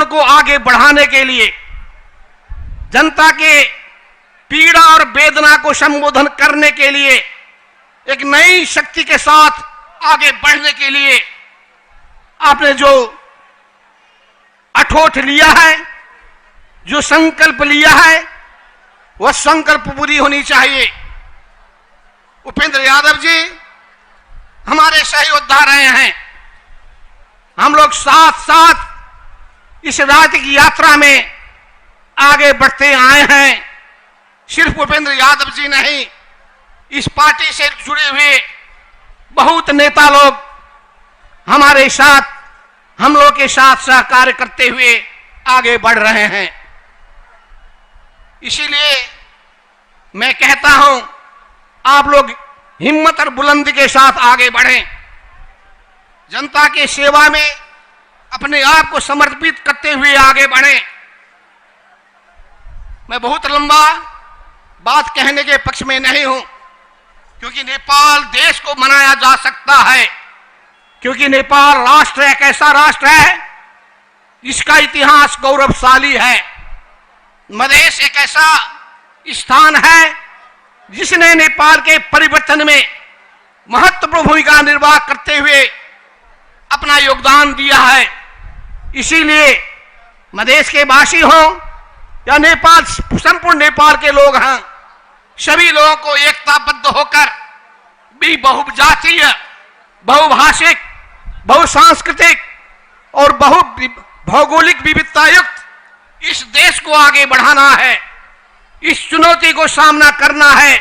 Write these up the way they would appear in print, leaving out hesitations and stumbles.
आंदोलन को आगे बढ़ाने के लिए, जनता के पीड़ा और वेदना को संबोधन करने के लिए, एक नई शक्ति के साथ आगे बढ़ने के लिए आपने जो अठोट लिया है, जो संकल्प लिया है, वह संकल्प पूरी होनी चाहिए। उपेंद्र यादव जी हमारे सहयोद्धा रहे हैं। हम लोग साथ साथ इस राजनीतिक यात्रा में आगे बढ़ते आए हैं। सिर्फ उपेंद्र यादव जी नहीं, इस पार्टी से जुड़े हुए बहुत नेता लोग हमारे साथ, हम लोग के साथ सहकार्य करते हुए आगे बढ़ रहे हैं। इसीलिए मैं कहता हूं, आप लोग हिम्मत और बुलंदी के साथ आगे बढ़ें, जनता के सेवा में अपने आप को समर्पित करते हुए आगे बढ़ें। मैं बहुत लंबा बात कहने के पक्ष में नहीं हूं, क्योंकि नेपाल देश को मनाया जा सकता है, क्योंकि नेपाल राष्ट्र एक ऐसा राष्ट्र है जिसका इतिहास गौरवशाली है। मधेश एक ऐसा स्थान है जिसने नेपाल के परिवर्तन में महत्वपूर्ण भूमिका निर्वाह करते हुए अपना योगदान दिया है। इसीलिए मधेश के वासी हों या नेपाल, संपूर्ण नेपाल के लोग हैं, सभी लोगों को एकताबद्ध होकर भी बहुजातीय, बहुभाषिक, बहुसांस्कृतिक और बहु भौगोलिक विविधता युक्त इस देश को आगे बढ़ाना है, इस चुनौती को सामना करना है।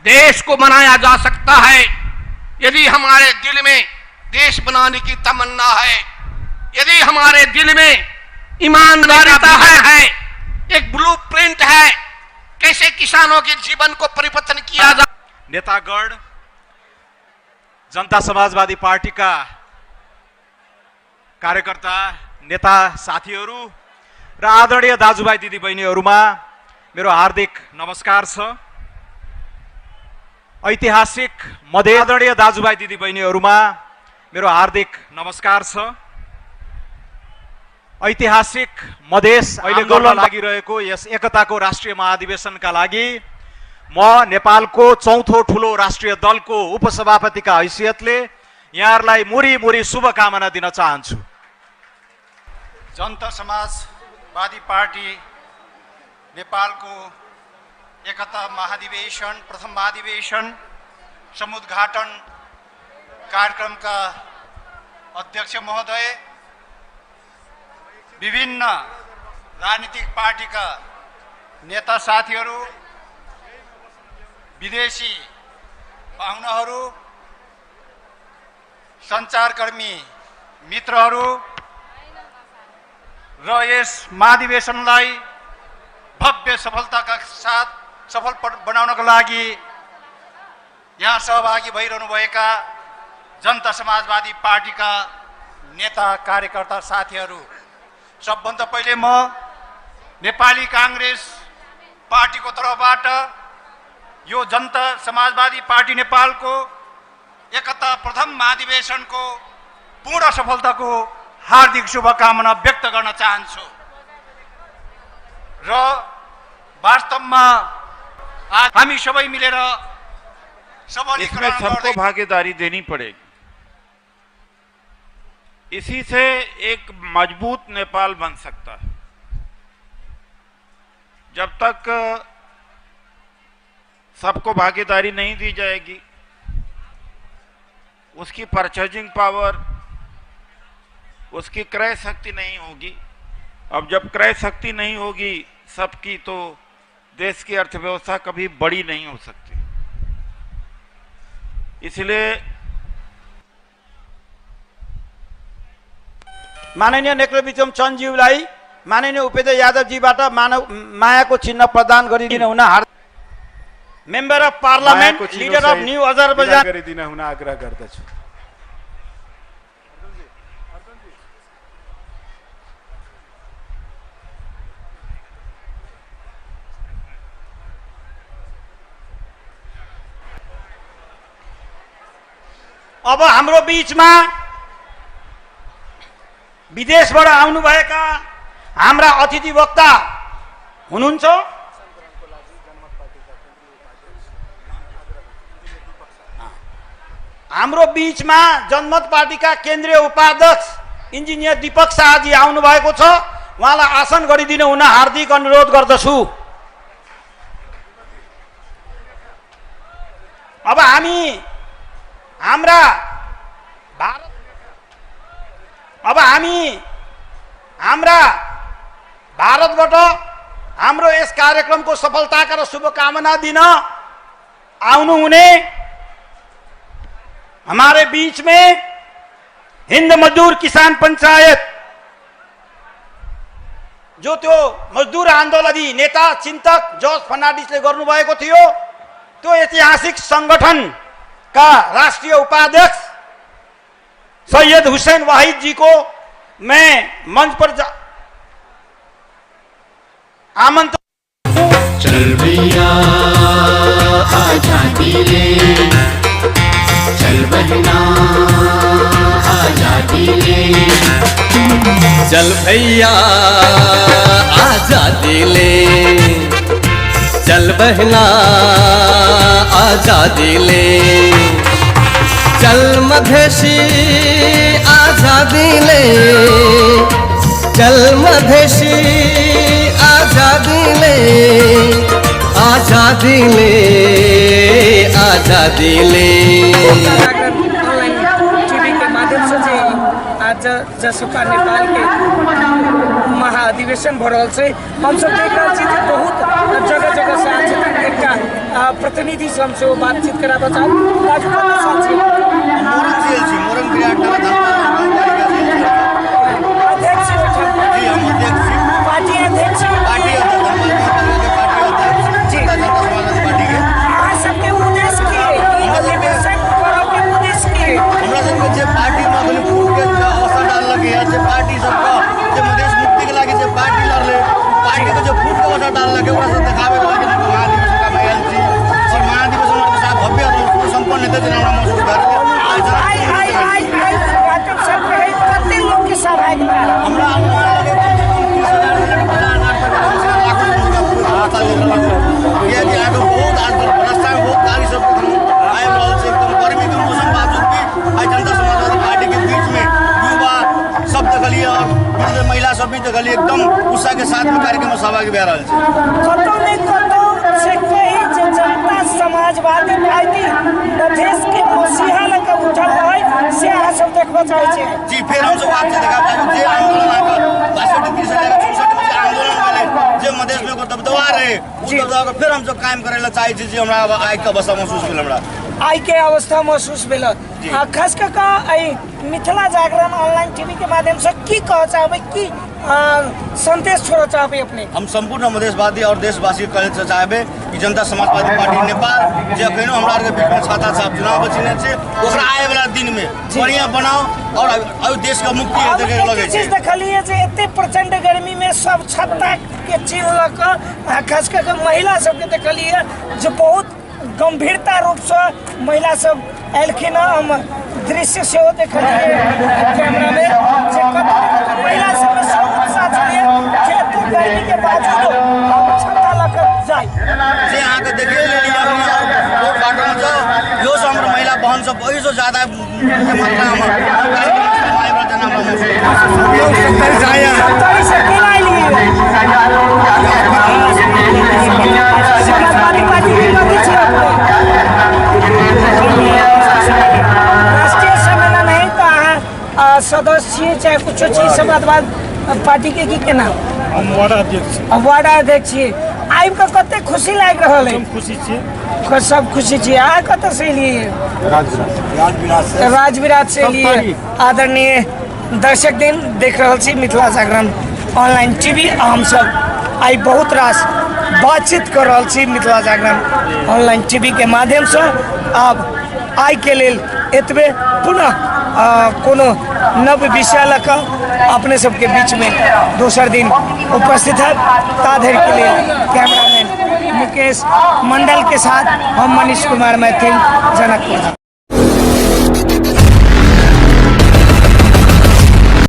देश को बनाया जा सकता है यदि हमारे दिल में देश बनाने की तमन्ना है, यदि हमारे दिल में ईमानदारिता है, एक ब्लूप्रिंट है कैसे किसानों के जीवन को परिवर्तन किया जा। नेतागण, जनता समाजवादी पार्टीका कार्यकर्ता, नेता साथीहरू र आदरणीय दाजुभाइ दिदीबहिनीहरूमा मेरो हार्दिक नमस्कार छ। ऐतिहासिक मधेश आदरणीय दाजुभाइ दिदीबहिनीहरूमा मेरो हार्दिक नमस्कार छ। ऐतिहासिक मधेस अहिले गर्न लागिरहेको यस एकताको राष्ट्रिय महाधिवेशनका लागि म नेपालको चौथो ठुलो राष्ट्रिय दलको उपसभापतिका हैसियतले यहाँहरूलाई मुरी मुरी शुभकामना दिन चाहन्छु। जनता समाजवादी पार्टी नेपालको एकता महाधिवेशन, प्रथम महाधिवेशन समुद्घाटन कार्यक्रमका अध्यक्ष महोदय, विभिन्न राजनीतिक पार्टीका नेता साथीहरू, विदेशी पाहुनाहरू, सञ्चारकर्मी मित्रहरू र यस महाधिवेशनलाई भव्य सफलताका साथ सफल बनाउनका लागि यहाँ सहभागी भइरहनुभएका जनता समाजवादी पार्टीका नेता कार्यकर्ता साथीहरू, सबभन्दा पहिले म नेपाली काङ्ग्रेस पार्टीको तर्फबाट यो जनता समाजवादी पार्टी नेपालको एकता प्रथम महाधिवेशनको पूर्ण सफलताको हार्दिक शुभकामना व्यक्त गर्न चाहन्छु। र वास्तवमा आज हामी सबै मिलेर इसमें सबको भागीदारी देनी पड़ेगी। इसी से एक मजबूत नेपाल बन सकता है। जब तक सबको भागीदारी नहीं दी जाएगी, उसकी परचेजिंग पावर, उसकी क्रय शक्ति नहीं होगी। अब जब क्रय शक्ति नहीं होगी सबकी, तो देश की अर्थव्यवस्था कभी बड़ी नहीं हो सकती। इसलिए माननीय नेक्रोविक्रम चन्दज्यूलाई माननीय उपेन्द्र यादवजीबाट मानव मायाको चिन्ह प्रदान गरिदिन हुन member of parliament, leader of new Azerbaijan गरिदिन हुन आग्रह गर्दछु। अब हाम्रो बीचमा विदेशबाट आउनुभएका हाम्रा अतिथि वक्ता हुनुहुन्छ। हाम्रो बीचमा जनमत पार्टीका केन्द्रीय उपाध्यक्ष इन्जिनियर दीपक शाहजी आउनु भएको छ। उहाँलाई आसन गरिदिनु हुन हार्दिक अनुरोध गर्दछु। अब हामी हाम्रा भारत अब हामी हाम्रा भारतबाट हाम्रो यस कार्यक्रमको सफलताका र शुभकामना दिन आउनुहुने हमारे बीच में हिंद मजदूर किसान पंचायत जो त्यो मजदूर आन्दोलनी नेता चिन्तक जर्ज फर्नान्डिसले गर्नुभएको थियो, त्यो ऐतिहासिक संगठनका राष्ट्रिय उपाध्यक्ष सैयद हुसैन वाहिद जी को मैं मंच पर आमंत्रण। चल भैया आजादी ले, चल बहना आजादी ले, चल भैया आजादी ले, चल बहना आजादी ले, चल मधेशी आजादी ले, चल मधेशी आजादी ले, आजादी ले, आजादी ले। जागरण ऑनलाइन टीवी के माध्यम से जे आज जसपा नेपाल के महाअधिवेशन भऽ रहल छै, हमसब देख रहल छी जे बहुत जगह जगह से आयल छथिन। एकटा प्रतिनिधि से हमसब बातचीत कराबऽ चाहब। राजू, कतऽ से आयल छी? मोरङ से आयल छी, मोरङ अध्यक्ष छी ओहिठाम? जी, हम अध्यक्ष छी। पार्टी अध्यक्ष छी? पार्टी अध्यक्ष, गाउँपालिकाके पार्टी अध्यक्ष जी। जनता समाजवादी पार्टीके। अहाँ सबके उद्देश्य की है? ई अधिवेशन करऽके उद्देश्य की है? हमरा सबके जे पार्टीमा पनि फुटके असर डाललक या जे पार्टी सबके जे मधेश मुक्तिके लागि जे पार्टी लड़ले, पार्टीको जे फुटके असर डाललक ओकरा सब देखाबेके लागि हम महाधिवेशनमा आयल छी और महाधिवेशन साथ भव्य रूपमे सम्पन्न हेतै जेना हमरा महसुस भए रहल। आइ आइ आइ आइ उद्घाटन सत्र है, कते लोकके सहभागिता? हमरा अनुमान लगे कमसँ कम 30,000 से लेकर 50,000 तक, कमसँ कम लाखों लोकके कियाकि अहाँके बहुत आज रास्तामे बहुत गाड़ी सब आबि रहल छै। एकदम गर्मीके मौसम बावजूद भी आइ जनता समाजवादी पार्टीके बीचमे युवा सब देखलियै और वृद्ध महिला सब भी देखलियै, एकदम उत्साहके साथमे कार्यक्रममे सहभागी भए रहल छै। कतौ ने कतौ से कही जे जनता समाजवादी पार्टी मधेश के मसीहा लऽ कऽ उठल रहै, से अहाँ सब देखबऽ चाहै छियै? जी, फेर हमसब वापसी देखा पाबी जे आन्दोलन अहाँके 62 63 64 मे जे आन्दोलन भेलै, जे मधेशमे एगो दबदबा रहै, ओ दबदबाके फेर हमसब कायम करै लए चाहै छी। जे हमरा आइके अवस्था महसूस भेल हमरा आइके अवस्था महसूस भेल। आ खास कऽ कऽ एहि मिथिला जागरण ऑनलाइन टीवी के माध्यम से की कहऽ चाहबै, की संदेश छोड़ऽ चाहबै अपने? हम सम्पूर्ण मधेशवादी और देशवासी के कहै चाहबै कि जनता समाजवादी पार्टी नेपाल जे अखनो हमरा आरके बीचमे छाता छाप चुनाव बचेने छै, ओकरा आए वाला दिनमे बढ़िया बनाओ और एहि देशके मुक्ति हम देखे एक लगै छै। चीज देखलियै जे एते प्रचंड गर्मी में सब छत्ता के चिन्ह लऽ कऽ, आ खास कऽ कऽ महिला सबके देखलियै जे बहुत गंभीरता रूपसँ महिला सब एलखिन हँ। हम दृश्य सेहो देखलियै कैमरा में जे कतौ महिला सबमे सेहो उत्साह छलैए जे एते गर्मी के बावजूदो हम छत्ता लऽ कऽ जाइ। जे अहाँके देखिए लेलियै अखनी और रोड बाटोमे जाउ, इहो सब हमर महिला बहन सब एहिसँ ज्यादा मात्रामे कार्यक्रम आबि रहल जेना हमरा महसूस। सप्तरी से केना एलियै? समाजवादी पार्टी के कथी छी अपने? राष्ट्रीय सम्मेलन है तऽ अहाँ सदस्य छियै चाहे कुछो छी समाजवाद पार्टी के, की केना? हम वार्ड अध्यक्ष छी। वार्ड अध्यक्ष छियै। आबि कऽ कते खुशी लागि रहल है? खुशी छियै। सब खुशी छियै। अहाँ कतऽ से एलियै? राजविराज। राजविराज से एलियै। आदरणीय दर्शक दिन, देख रहल छी मिथिला जागरण ऑनलाइन टीवी। हमसब आइ बहुत रास बातचीत कर रहल छी मिथिला जागरण ऑनलाइन टीवी के माध्यमसँ। आब आइके लेल एतबे। पुनः कोनो नव विषय लऽ कऽ अपने सबके बीचमे दोसर दिन उपस्थित है। ता धरिके लेल कैमरामैन मुकेश मंडल के साथ हम मनीष कुमार मैथिल, जनकपुर।